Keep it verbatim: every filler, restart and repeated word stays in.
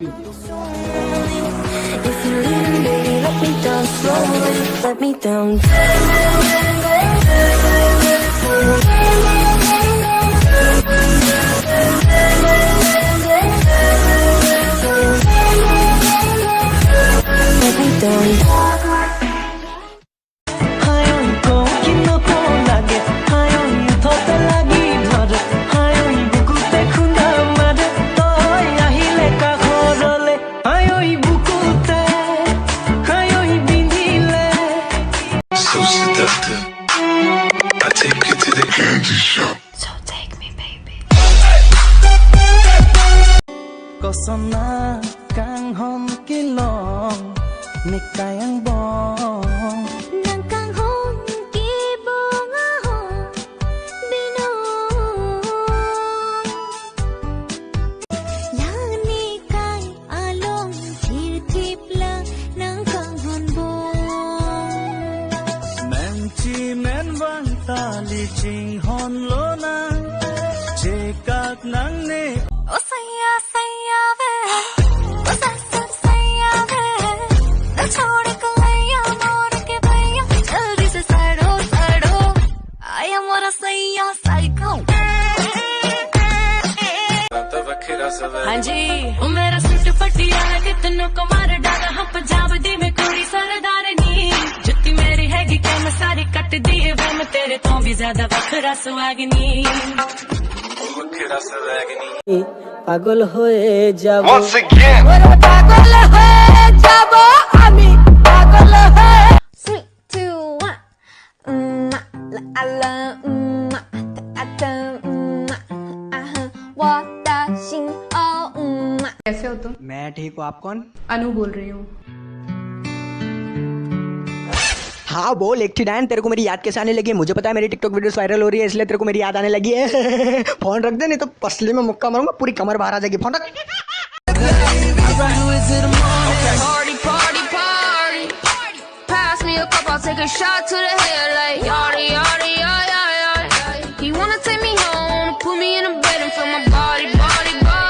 If you leave me, baby, let me down slowly. Let me down. Let me down. Hai oi, ko kino ko lage, hai oi, uthot lagi bhar, hai oi, buku te khunda mar, toi ahile ka ghorole, hai oi, buku te, hai oi, bindile. So seductive. I take you to the candy shop. So take me, baby. Kosonma kanghon kelong, ne kayang bong. Nang kanghon kebong ahon binong. Lani kai along thirthip lang nang kanghon bong. Menchi menvang ta lichinghon lonang, chekak nangne. O saiya, saiya ve, o sasur saiya ve, na chhod ke laiya mor ke bhaiya, jaldi se side ho, side ho. Aaya mora saiya psycho. हाँ जी। ओ मेरा सूट पटियाला कितनों को मार डाला, हम पंजाब दी में कुड़ी सरदारनी। जुत्ती मेरी हैगी कम सारी कट दी है, वो मैं तेरे तो भी ज्यादा वखरा सुहागनी। পাগল হয়ে যাব। Once again. ওরা পাগল হয়ে যাব, আমি পাগল হয়ে। Three, two, one. Mm, la, la, mm, ta, ta, mm, ah, wa, ta, shin, oh, mm. कैसे हो तुम? मैं ठीक हूँ, आप कौन? अनु बोल रही हूँ। हाँ बोल, एक थी डायन, तेरे को मेरी याद कैसे आने लगी है? मुझे पता है मेरी TikTok वीडियोस वायरल हो रही है, इसलिए तेरे को मेरी याद आने लगी है। फोन रख दे, नहीं तो पसली में मुक्का मारूंगा, पूरी कमर बाहर आ जाएगी। फोन रख। Party, party, party. Pass me a cup, I'll take a shot to the head like yada, yada, yada, yada. He wanna take me home, wanna put me in a bed and feel my body, body, body.